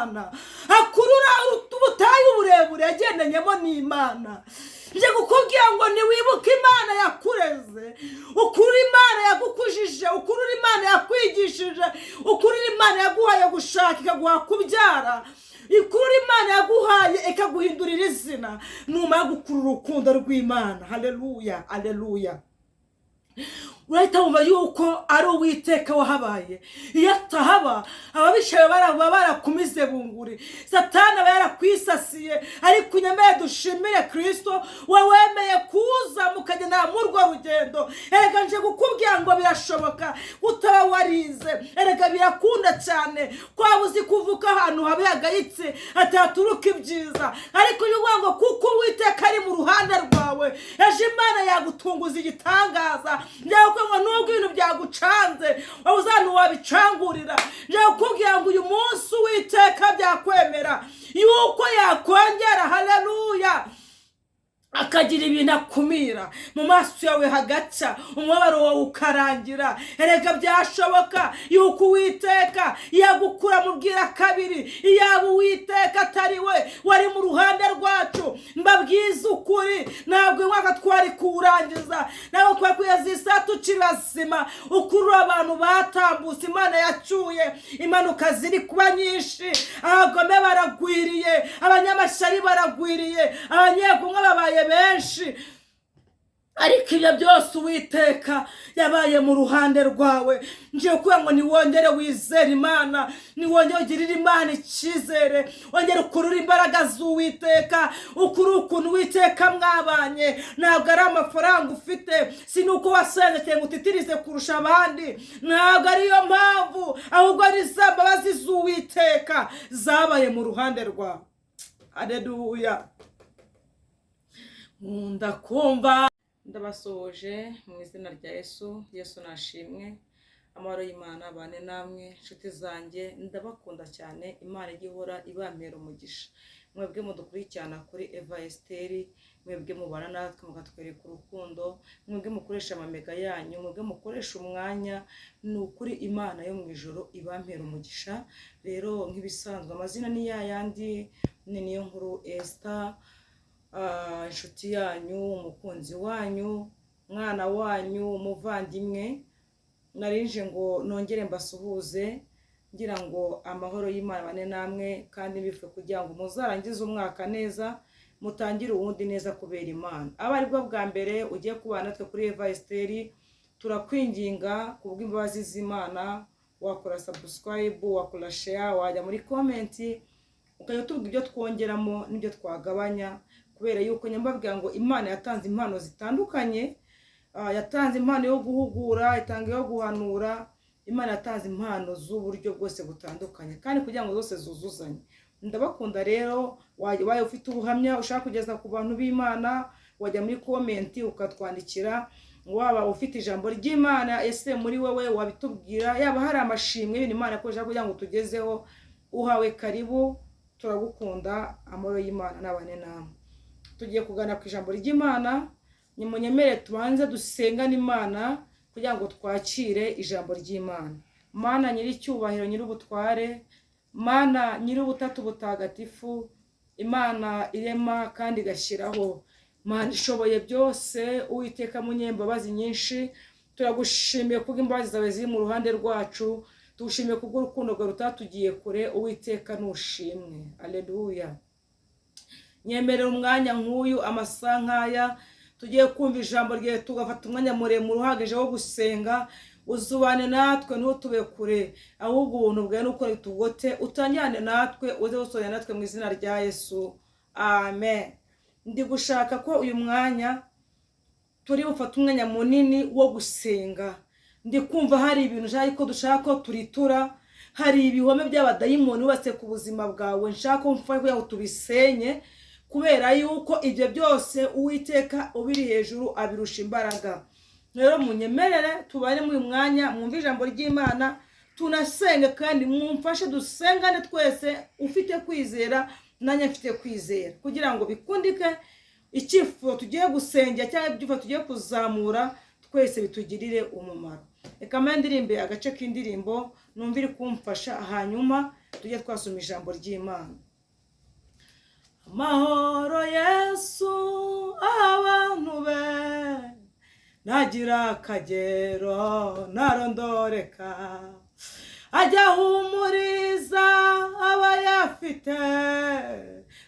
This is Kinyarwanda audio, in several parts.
n'Imana, akurura ubutayu burebure yagendanyemo n'Imana. Njye kukubwira ngo ntiwibuke Imana yakureze, ukurura Imana yagukujije, ukurura Imana yakwigishije, ukurura Imana yaguhaye gushaka ikaguha kubyara, ikurura Imana yaguhaye ikaguhindurira izina. Numara gukurura urukundo rw'Imana, haleluya, haleluya, urahita wumva yuko ari Uwiteka wahabaye. Iyo atahaba, ababisha baba barakumize bunguri, Satani aba yarakwisasiye. Ariko unyemere dushimire Kirisito we wemeye kuza mukagendera muri urwo rugendo. Erega nje kukubwira ngo birashoboka utaba warize. Erega birakunda cyane ko waba uzi kuvuka ahantu habi hagayitse hataturuka ibyiza, ariko uyu uvuga ngo kuko Uwiteka ari mu ruhande rwawe, ejo Imana yagutunguza igitangaza. Njyewe ngo nubwo ibintu byagucanze, wabuze ahantu wabicangurira, njyewe kukubwira ngo uyu munsi Uwiteka byakwemera yuko yakongera, haleluya, akagira ibintu akumira mu maso yawe hagaca, umubabaro wawe ukarangira. Erega byashoboka yuko Uwiteka yagukura mu bwira kabiri. Iyaba Uwiteka atari we wari mu ruhande rwacu, mbabwize ukuri, ntabwo uyu mwaka twari kuwurangiza, ntabwo twari kugeza iyi saa tukiri bazima. Ukurura abantu batambutse Imana yacyuye, impanuka ziri kuba nyinshi, abagome baragwiriye, abanyamashyari baragwiriye, abanyegumwa babaye benshi, ariko ibyo byose Uwiteka yabaye mu ruhande rwawe. Ngiye kuvuga ngo niwongere wizere Imana, niwongere ugirire Imana icyizere, wongere ukurure imbaraga z'Uwiteka, ukuri ukuntu Uwiteka mwabanye. Ntabwo ari amafaranga ufite, si nuko wasenze cyangwa utitirize kurusha abandi, ntabwo ariyo mpamvu, ahubwo ari za mbabazi z'Uwiteka zabaye mu ruhande rwawe. Aleluya, nkunda kumva. Ndabasuhuje mu izina rya Yesu. Yesu nashimwe. Amahoro y'Imana abane namwe, inshuti zanjye. Ndabakunda cyane. Imana ijya ihora ibampera umugisha, mwebwe mudukurikirana kuri Eva Esiteri, mwebwe mubana natwe mukatwereka urukundo, mwebwe mukoresha amamega yanyu, mwebwe mukoresha umwanya. Ni ukuri Imana yo mu ijoro ibampera umugisha. Rero nk'ibisanzwe, amazina ni yayandi, ni Niyo Nkuru Esita, inshuti yanyu, umukunzi wanyu, mwana wanyu, umuvandimwe. Narinje ngo nongere mbasuhuze, ngira ngo amahoro y'Imana bane namwe, kandi bife kugira ngo muzarangize umwaka neza, mutangire uwundi neza kubera Imana. Aba aribwo bwa mbere ugiye kubana natwe kuri Eva Esiteri, turakwinginga ku bw'imbabazi z'Imana, wakora subscribe, wakora share, wajya muri comment ukajya utubwira ibyo twongeramo n'ibyo twagabanya, kubera yuko nyambabwira ngo Imana yatanze impano zitandukanye. Yatanze impano yo guhugura, itanga iyo guhanura. Imana yatanze impano z'uburyo bwose butandukanye, kandi kugira ngo zose zuzuzanye. Ndabakunda. Rero wabaye ufite ubuhamya ushaka kugeza ku bantu b'Imana, wajya muri comment ukatwandikira. Waba ufite ijambo ry'Imana ese muri wowe, wabitubwira. Yaba hari amashimwe y'ibintu Imana yakoresha kugira ngo tugezeho, uhawe karibu. Turagukunda. Amahoro y'Imana n'abane namwe. Tugiye kugana ku ijambo ry'Imana. Nimunyemere tubanze dusengane Imana kugira ngo twakire ijambo ry'Imana. Mana nyir'icyubahiro, nyir'ubutware, Mana nyir'ubutatu butagatifu, Imana irema kandi igashyiraho, Mana ishoboye byose, Uwiteka munyembabazi nyinshi, turagushimiye kubwo imbabazi zawe ziri mu ruhande rwacu. Tugushimiye kubw'urukundo rwawe rutatugiye kure. Uwiteka nushimwe. Aleluya. Nyemerera umwanya nk'uyu, amasaha nk'aya, tugiye kumva ijambo ryawe, tugafata umwanya muremure uhagije wo gusenga. Uzubane natwe, ntutube kure, ahubwo ubuntu bwawe nuko tugote, utanyane natwe, uze gusonya natwe mu izina rya Yesu, amen. Ndi gushaka ko uyu mwanya turi bufate umwanya munini wo gusenga. Ndi kumva hari ibintu nshaka ko dushaka ko turitura, hari ibihome by'abadayimoni wubatse ku buzima bwawe, nshaka ko mfasha kugira ngo tubisenye, kubera yuko ibyo byose Uwiteka ubiri hejuru abirusha imbaraga. Rero munyemerere tubane muri uyu mwanya, mwumve ijambo ry'Imana, tunasenge, kandi mumfashe dusengane twese, ufite kwizera nanjye mfite kwizera, kugira ngo bikundike icyifuzo tugiye gusengera cyangwa ibyifuzo tugiye kuzamura twese bitugirire umumaro. Reka mbe ndirimbe agace k'indirimbo numva iri kumfasha, hanyuma Tujye twasoma ijambo ry'Imana. Amahoro Yesu abantu be ntagira akagero ntarondoreka, ajya ahumuriza abayafite,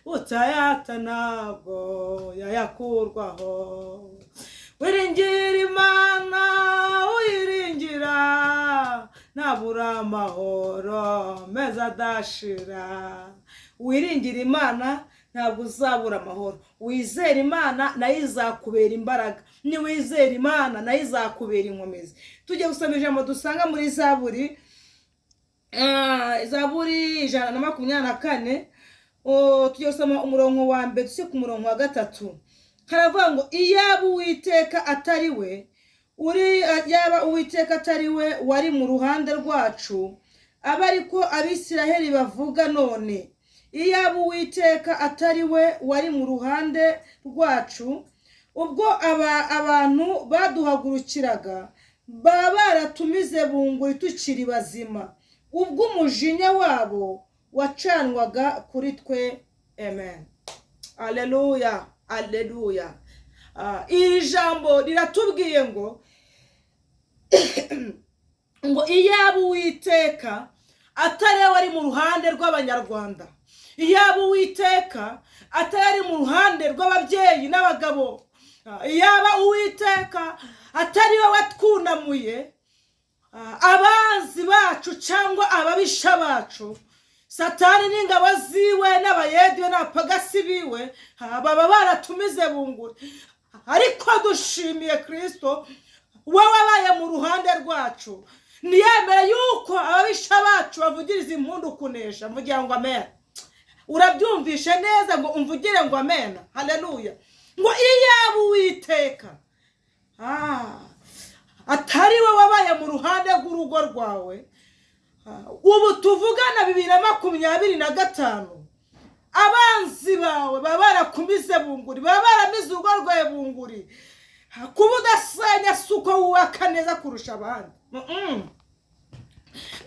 utayata ntabwo yayakurwaho. Wiringira Imana, uyiringira ntabura amahoro meza adashira. Wiringira Imana ntabwo uzabura amahoro. Wizera Imana nayo izakubera imbaraga. Niwizera Imana nayo izakubera inkomezi. Tujye gusoma ijambo dusanga muri Zaburi, Zaburi 124. Tujye gusoma umurongo wa mbere tujye ku murongo wa gatatu. Haravuga ngo iyaba Uwiteka atari we uri, yaba Uwiteka atari we wari mu ruhande rwacu, aba ariko Abisiraheli bavuga none. Iyaba Uwiteka atari we wari mu ruhande rwacu, ubwo abantu baduhagurukiraga, baba baratumize bunguri tukiri bazima, ubwo umujinya wabo wacanwaga kuri twe. Amen, aleluya, aleluya. Iri jambo riratubwiye ngo iyaba Uwiteka atari we wari mu ruhande rw'Abanyarwanda, iyaba Uwiteka atari ari mu ruhande rw'ababyeyi n'abagabo, iyaba Uwiteka atari we watwunamuye, abanzi bacu cyangwa ababisha bacu, Satani n'ingabo ziwe n'abayediwe n'abapagasi biwe, baba baratumize bunguri. Ariko dushimiye Kristo we wabaye mu ruhande rwacu, ntiyemere yuko ababisha bacu bavugiriza impundu kunesha. Mvugira ngo amen. Urabyumvishe neza ngo umvugire ngo amen, haleluya. Ngo iyaba Uwiteka atari we wabaye mu ruhande rw'urugo rwawe, ubu tuvugana 2025, abanzi bawe baba barakumize bunguri, baba baramize urugo rwawe bunguri. Kuba udasenya si uko wubaka neza kurusha abandi.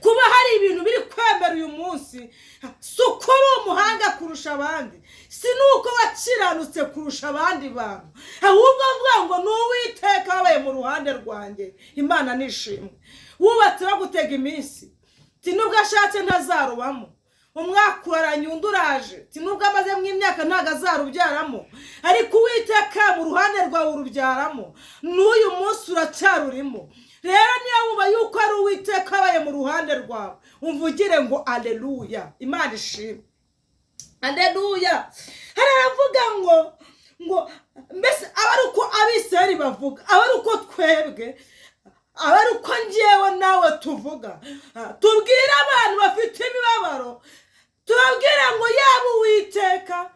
Kuba hari ibintu biri kwemera uyu munsi si uko uri umuhanga kurusha abandi, si n'uko wakiranutse kurusha abandi bantu, ahubwo mvuga ngo ni Uwiteka wabaye mu ruhande rwanjye. Imana nishimwe. Wubatse bagutega iminsi, ti nubwo ashatse ntazarubamo, umwaka uraranye undi uraje, ti nubwo amazemo imyaka ntabwo azarubyaramo, ariko Uwiteka mu ruhande rwawe urubyaramo, n'uyu munsi uracyarurimo. Rero niyo wumva yuko ari Uwiteka wabaye mu ruhande rwawe, umvugire ngo aleluya. Imana ishimwe, aleluya. Hari aravuga ngo mbese aba ari uko Abisirayeli bavuga, aba ari uko twebwe, aba ari uko njyewe nawe tuvuga. Tubwire abantu bafite imibabaro, tubabwire ngo yaba Uwiteka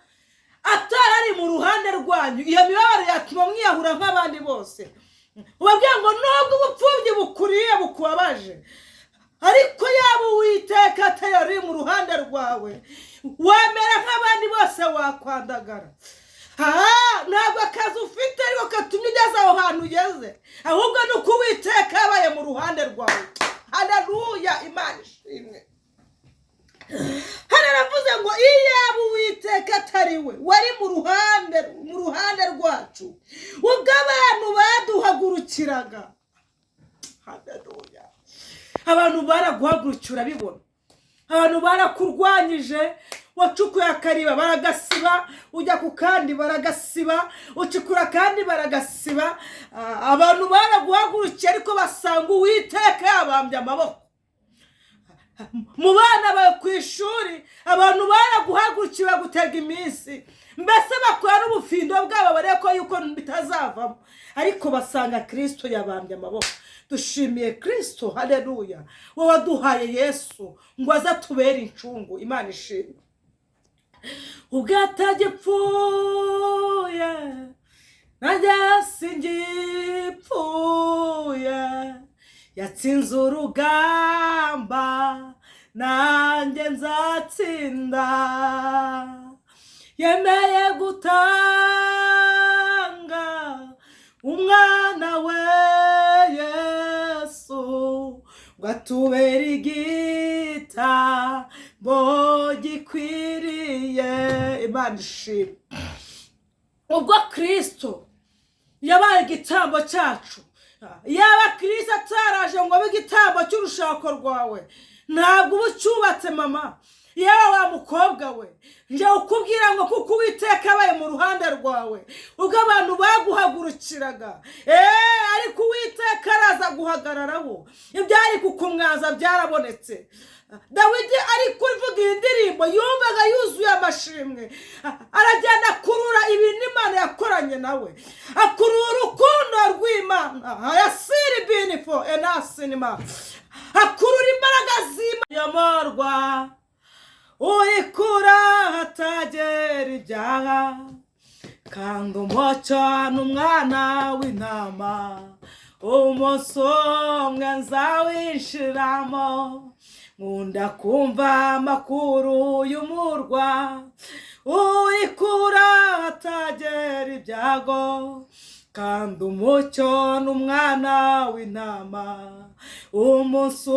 atari ari mu ruhande rwanyu, iyo mibabaro yatuma mwiyahura nk'abandi bose. Ubabwire ngo nubwo ubupfubyi bukuriye bukubabaje, ariko yaba Uwiteka atari ari mu ruhande rwawe, wemera nk'abandi bose, wakwandagara. Ntabwo akazi ufite ariko katumye ugeze aho hantu ugeze, ahubwo ni uko Uwiteka yabaye mu ruhande rwawe. Haleluya, Imana ishimwe. Hano aravuze ngo iyaba Uwiteka atari we wari mu ruhande rwacu, ubwo abantu baduhagurukiraga. Haleluya. Abantu baraguhagurukira, urabibona. Abantu barakurwanyije, wacukuye akariba baragasiba, ujya ku kandi baragasiba, ucukura kandi baragasiba. Abantu baraguhagurukiye, ariko basanga Uwiteka yabambye amaboko. Mu bana bawe ku ishuri, abantu baraguhagurukiye bagutega iminsi, mbese bakora n'ubufindo bwabo barebe ko yuko bitazavamo, ariko basanga Kristo yabambye amaboko. Dushimiye Kristo, haleluya, wowe waduhaye Yesu ngo aze atubere incungu. Imana ishimwe. Ubwo atagipfuye nanjye singipfuye, yatsinze urugamba nanjye nzatsinda, yemeye gutanga umwana we Yesu ngo atubere igitambo Igitambo gikwiriye. Imana ishimwe. Ubwo Kirisito yabaye igitambo cyacu, yaba Kirisito ataraje ngo abe igitambo cy'urushako rwawe, ntabwo uba ucyubatse mama. Yewe wa mukobwa we, njya ukubwira ngo kuko Uwiteka abaye mu ruhande rwawe, ubwo abantu baguhagurukiraga, ariko Uwiteka araza guhagararaho, ibyari kukumwaza byarabonetse. Dawidi ari kuvuga iyi ndirimbo yumvaga yuzuye amashimwe, aragenda akurura ibintu Imana yakoranye nawe, akurura urukundo rw'Imana yasiri binifo enasinima, akurura imbaraga z'Imana yamorwa uri kura hatagera ibyaha, kandi umucyo n'umwana w'intama, umunsi umwe nzawinshiramo. Nkunda kumva amakuru y'umurwa uri kura hatagera ibyago, kandi umucyo n'umwana w'intama, umunsi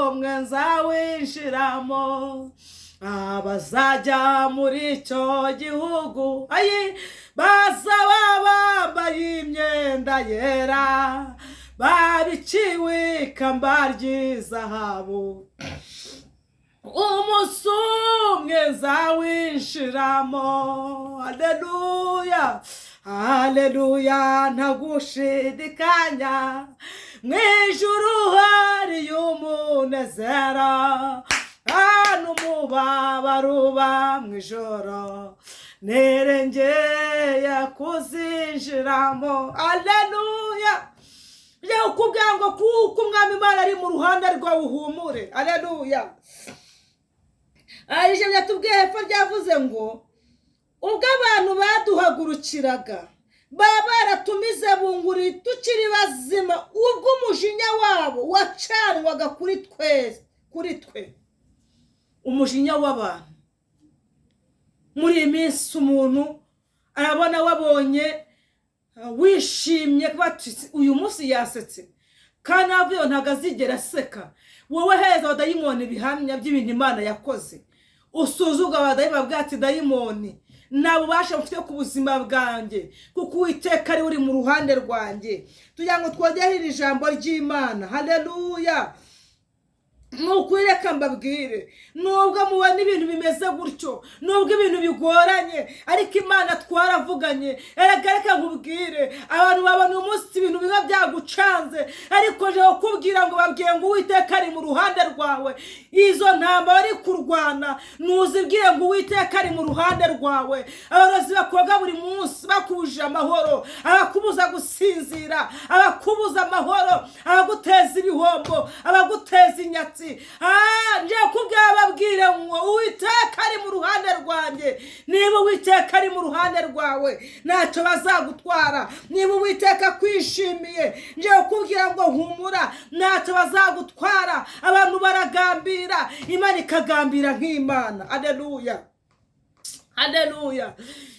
umwe nzawinjiramo. Abazajya muri icyo gihugu ayi bazaba bambaye imyenda yera, babiciwe ikamba ry'izahabu, umunsi umwe nzawinjiramo. Haleluya, haleluya, ntagushidikanya, mu ijuru hariyo umunezero, nta n'umubabaro uba mu ijoro, nirengeye kuzinjiramo. Haleluya. Njya kukubwira ngo kuko Umwami Imana ari mu ruhande rwawe, uhumure. Haleluya. Ijambo ryatubwiye hepfo ryavuze ngo ubwo abantu baduhagurukiraga baba baratumize bunguri tukiri bazima, ubwo umujinya wabo wacanwaga kuri twe, kuri twe. Umujinya w'abantu muri iyi minsi, umuntu arabona wabonye wishimye, uyu munsi yasetse, kandi navuye ntabwo azigera aseka. Wowe heza abadayimoni ibihamya by'ibintu Imana yakoze, usuzugwa abadayimoni, bavuga ati dayimoni nta bubasha bufite ku buzima bwanjye, kuko Uwiteka ari uri mu ruhande rwanjye. Tugira ngo twongere iri jambo ry'Imana. Haleluya. Ni ukuri, reka mbabwire, nubwo mubona ibintu bimeze gutyo, nubwo ibintu bigoranye, ariko Imana twaravuganye. Erega reka nkubwire, abantu babona uyu munsi ibintu biba byagucanze, ariko je kukubwira ngo babwiye ngo Uwiteka ari mu ruhande rwawe. Izo ntambara bari kurwana, ntuzibwire ngo Uwiteka ari mu ruhande rwawe. Abarozi bakoga buri munsi bakubujije amahoro, abakubuza gusinzira, abakubuza amahoro, abaguteza ibihombo, abaguteza inyatsi, nje kubwira babwire ngo Uwiteka ari mu ruhande rwanjye. Niba Uwiteka ari mu ruhande rwawe, ntacyo bazagutwara. Niba Uwiteka akwishimiye, nje kukubwira ngo humura, ntacyo bazagutwara. Abantu baragambira, Imana ikagambira nk'Imana. Aleluya, haleluya.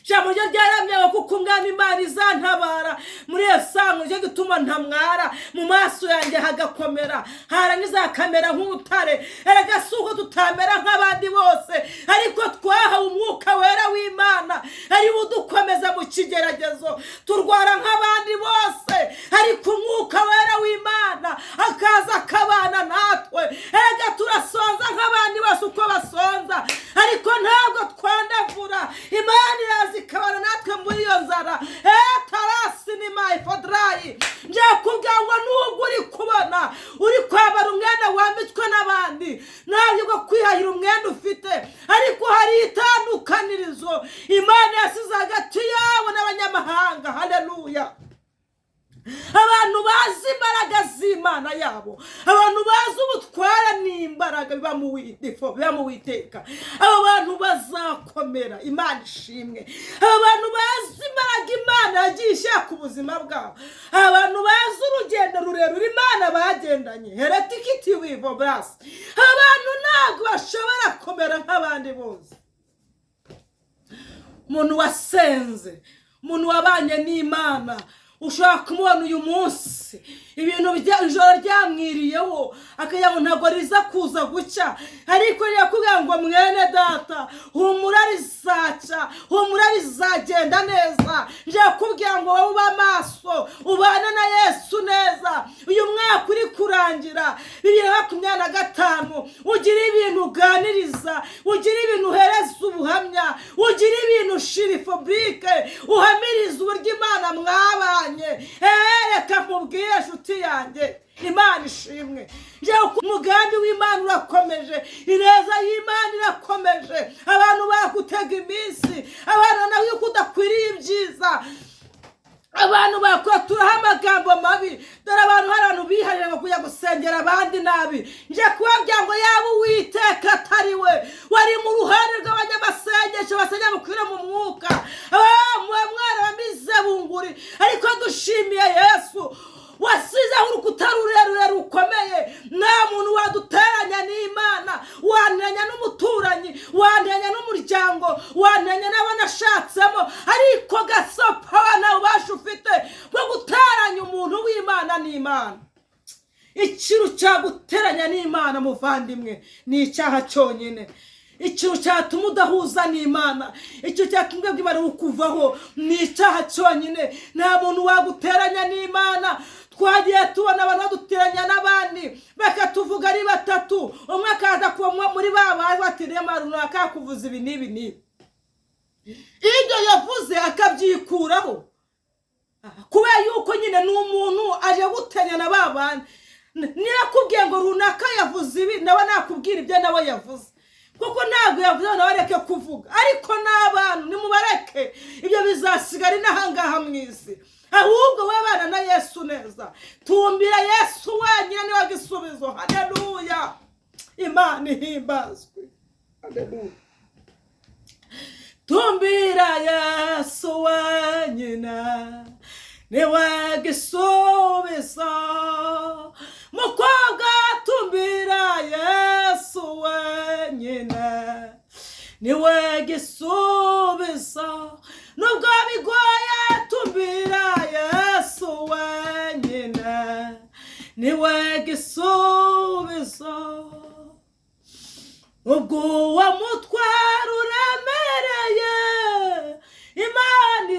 Ijambo ryo ryaramyewe, kuko Umwami Imana izantabara muri iyo sango, nicyo gituma ntamwara, mu maso yanjye hagakomera, harangiza hakamera nk'urutare. Erega si uko tutamera nk'abandi bose, ariko twahawe Umwuka Wera w'Imana ari udukomeza mu kigeragezo. Turwara nk'abandi bose, ariko Umwuka Wera w'Imana akaza akabana natwe. Erega turasonza nk'abandi bose uko basonza, ariko ntabwo twandavura. Imana iraza ikabana natwe muri iyo nzara. Tarasi ni mayifodrayi. Njya kubwira ngo nubwo uri kubona uri kwambara umwenda wambitswe n'abandi, ntabwo bwo kwihahira umwenda ufite, ariko hari itandukanirizo Imana yasize hagati yawe n'abanyamahanga. Haleluya. Abantu bazi imbaraga z'Imana yabo, abantu bazi ubutwara n'imbaraga biba mu Witeka, abo bantu bazakomera. Imana ishimwe. Abo bantu bazi imbaraga Imana yagiye ishyira ku buzima bwabo, abantu bazi urugendo rurerure Imana bagendanye, heretikiti wivo burasi, abantu ntabwo bashobora kumera nk'abandi bose. Umuntu wasenze, umuntu wabanye n'Imana, Ushobora kumubona uyu munsi ibintu ijoro ryamwiriyeho, akagira ngo ntabwo riza kuza gucya, ariko rirakubwira ngo mwene data humura rizaca, humura bizagenda neza. Nje kukubwira ngo wowe ube amaso, ubane na Yesu neza. Uyu mwaka uri kurangira 2025, ugire ibintu uganiriza, ugire ibintu uhereza ubuhamya, ugire ibintu shirifoburike uhamiriza uburyo Imana mwabanye. Reka nkubwire nshuti yanjye, Imana ishimwe. Umugambi w'Imana urakomeje, ineza y'Imana irakomeje. Abantu bakutega iminsi, abantu nawe yuko udakwiriye ibyiza, abantu bakoturaho amagambo mabi. Dore abantu, hari abantu biharira ngo kujya gusengera abandi nabi. Nje kubabwira ngo yaba Uwiteka atari we wari mu ruhande rw'abanyamasengesho basenya mukwire mu mwuka, muba mwarabamize bunguri. Ariko dushimiye Yesu wasizeho urukuta rurerure rukomeye. Nta muntu waduteranya n'Imana, wanteranya n'umuturanyi, wanteranya n'umuryango, wanteranya n'abanashatsemo, ariko gasopa nta bubasha ufite bwo guteranya umuntu w'Imana n'Imana. Ikintu cyaguteranya n'Imana muvandimwe ni icyaha cyonyine. Ikintu cyatuma udahuza n'Imana, ikintu cyatuma ubwenge bukuvaho ni icyaha cyonyine. Nta muntu waguteranya n'Imana. Twagiye tubona abantu baduteranya n'abandi, bakatuvuga ari batatu, umwe akaza kuba muri ba bandi bati rema runaka yakuvuza ibi n'ibi n'ibi, ibyo yavuze akabyikuraho, kubera yuko nyine ni umuntu aje guteranya na ba bandi. Niba akubwiye ngo runaka yavuze ibi, nawe nakubwira ibyo nawe yavuze, kuko ntabwo yavuze ngo nawe areke kuvuga. Ariko n'abantu nimubareke, ibyo bizasigara inahangaha mu isi. Ahubwo we bana na Yesu neza, tumbira Yesu wenyine niwe gisubizo. Haleluya, Imana ihimbazwe. Haleluya, tumbira Yesu wenyine niwe gisubizo. Mukobwa, tumbira Yesu wenyine niwe gisubizo. Nubwo bigoye, tumbira Yesu wenyine niwe gisubizo. Ubwo uwo mutwaro uremereye, Imana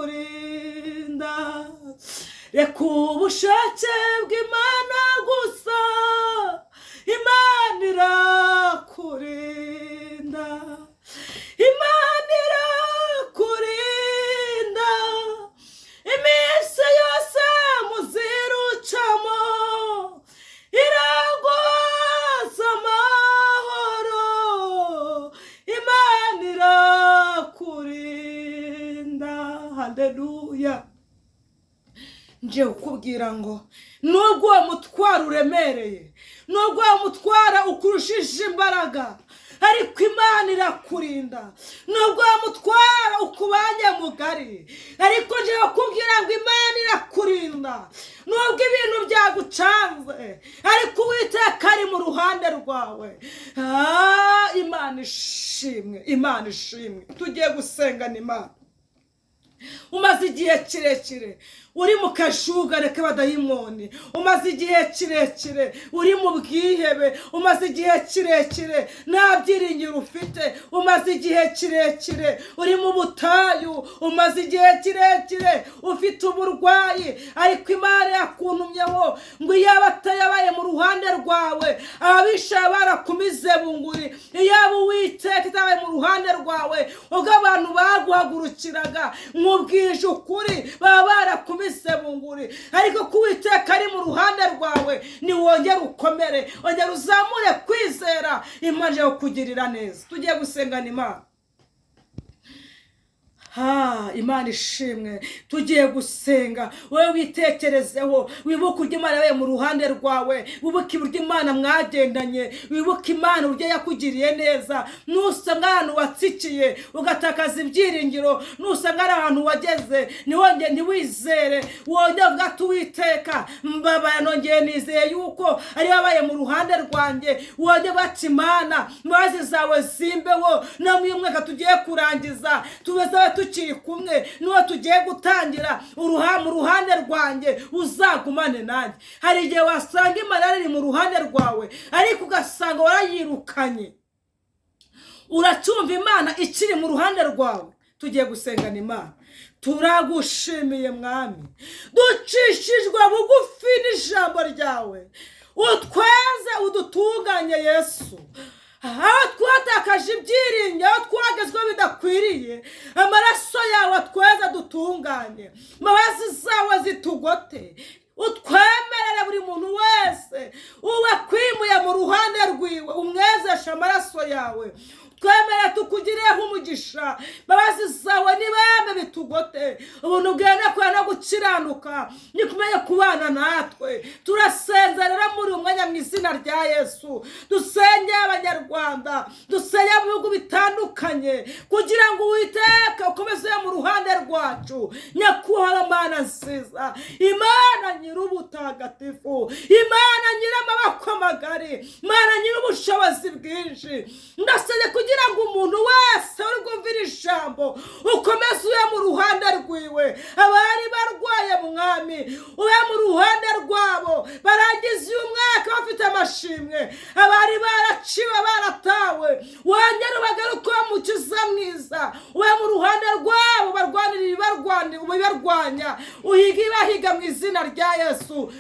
irakurinda. Reka ubushake bw'Imana gusa, Imana irakurinda, Imana irakurinda. Iminsi yose muzirucamo iraguhaza amahoro, Imana irakurinda. Haleluya. Nje kukubwira ngo nubwo uwo mutwaro uremereye, nubwo uwo mutwaro ukurushije imbaraga, ariko Imana irakurinda. Nubwo uwo mutwaro ukubanye mugari, ariko nje kukubwira ngo Imana irakurinda. Nubwo ibintu byagucanze, ariko Uwiteka ari mu ruhande rwawe. Imana ishimwe, Imana ishimwe. Tugiye gusengana Imana. Umaze igihe kirekire uri mu kajugare k'abadayimoni, umaze igihe kirekire uri mu bwihebe, umaze igihe kirekire nta byiringiro ufite, umaze igihe kirekire uri mu butayu, umaze igihe kirekire ufite uburwayi, ariko Imana yakuntumyeho ngo iyaba atayabaye mu ruhande rwawe, ababisha barakumize bunguri. Iyaba Uwiteka itabaye mu ruhande rwawe, ubwo abantu baguhagurukiraga, nkubwije ukuri baba barakumize bunguri. Ariko ko Uwiteka ari mu ruhande rwawe, niwongere ukomere, ongera uzamure kwizera, Imana ije kukugirira neza. Tugiye gusengana Imana. Imana ishimwe. Tugiye gusenga. Wowe witekerezeho, wibuke uburyo Imana yabaye mu ruhande rwawe, wibuke uburyo Imana mwagendanye, wibuke Imana uburyo yakugiriye neza. Nusanga ahantu watsikiye ugatakaza ibyiringiro, nusanga ari ahantu wageze ntiwizere, wongere uvuga ati Uwiteka mbabara, nongeye nizeye yuko ari wabaye mu ruhande rwanjye. Wongere uvuga ati Imana imbabazi zawe zimbeho, no mu mwaka tugiye kurangiza tuzabe tukiri kumwe n'uwo tugiye gutangira mu ruhande rwanjye, uzagumane nanjye. Hari igihe wasanga Imana iri mu ruhande rwawe, ariko ugasanga warayirukanye. Uracyumva Imana ikiri mu ruhande rwawe? Tugiye gusengana Imana. Turagushimiye Mwami, ducishijwe bugufi n'ijambo ryawe. Utweze, udutunganye Yesu. Aho twatakaje ibyiringiro, aho twagezweho bidakwiriye, amaraso yawe atweze, dutunganye, imbabazi zawe zitugote. Utwemerere buri muntu wese uwakwimuye mu ruhande rwiwe, umwezeshe amaraso yawe. Twemere tukugireho umugisha. Imbabazi zawe nibambe bitugote, ubuntu bwenda kwera no gukiranuka nikumenye kubana natwe. Turasenze rero muri uyu mwanya mu izina rya Yesu. Dusenge Abanyarwanda, dusenge mu bihugu bitandukanye, kugira ngo Uwiteka ukomeze ube mu ruhande rwacu. Nyakubahwa Mana nziza, Imana nyir'ubutagatifu, Imana nyir'amaboko magari, Imana nyir'ubushobozi bwinshi, ndasabye kugira ngo umuntu wese uri bwumvire ijambo ukomeze ube mu ruhande rwiwe. Abari barwaye, Mwami, ube mu ruhande rwabo, barangiza uyu mwaka bafite amashimwe. Abari baraciwe, baratawe, wongere ubagaruke, Mukiza mwiza, ube mu ruhande rwabo, barwanira ibibarwanya, uhiga ibahiga mu izina rya Yesu.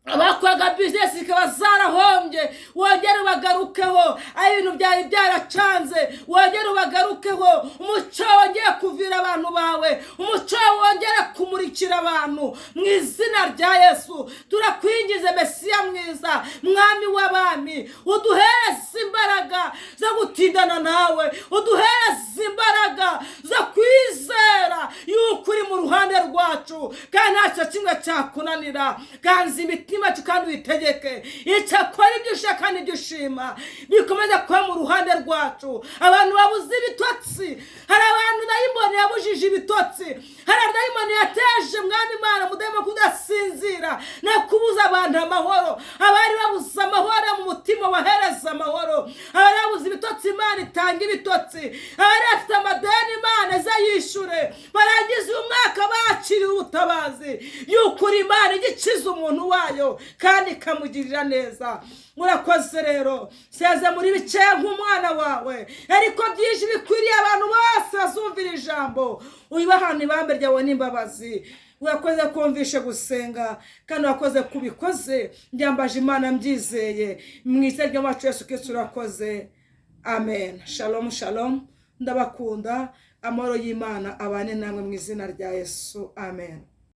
Abakoraga bizinesi zikaba zarahombye, wongere ubagarukeho. Aho ibintu byari byaracanze, wongere ubagarukeho. Umucyo wongere kuvira abantu bawe, umucyo wongere kumurikira abantu mu izina rya Yesu. Turakwingize Mesiya mwiza, Mwami w'abami, uduhereze imbaraga zo gutindana nawe, uduhereze imbaraga zo kwizera yuko uri mu ruhande rwacu kandi ntacyo kimwe cyakunanira. Ganza imitima yacu kandi uyitegeke icyakora ibyo ushaka n'ibyo ushima bikomeze kuba mu ruhande rwacu. Abantu babuze ibitotsi, hari abantu dayimoni yabujije ibitotsi, hari dayimoni yateje, Mwami Imana, mudahema kudasinzira no kubuza abantu amahoro. Abari babuze amahoro mu mutima, bahereza amahoro. Abari babuze ibitotsi, Imana itanga ibitotsi. Abari bafite amadeni, Imana izayishure, barangiza uyu mwaka bakiriye ubutabazi y'ukuri. Imana ijya ikiza umuntu wayo kandi ikamugirira neza. Murakoze rero. Seze muri bikeya nk'umwana wawe, ariko byinshi bikwiriye abantu bose bazumvira ijambo. Uyibahana ibambe ryawe n'imbabazi. Urakoze kumvishe gusenga kandi urakoze kubikoze. Mbyambaje Imana mbyizeye mu izina ry'abacu Yesu Kristo, urakoze, amen. Shalom, shalom, ndabakunda. Amahoro y'Imana abane namwe mu izina rya Yesu, amen.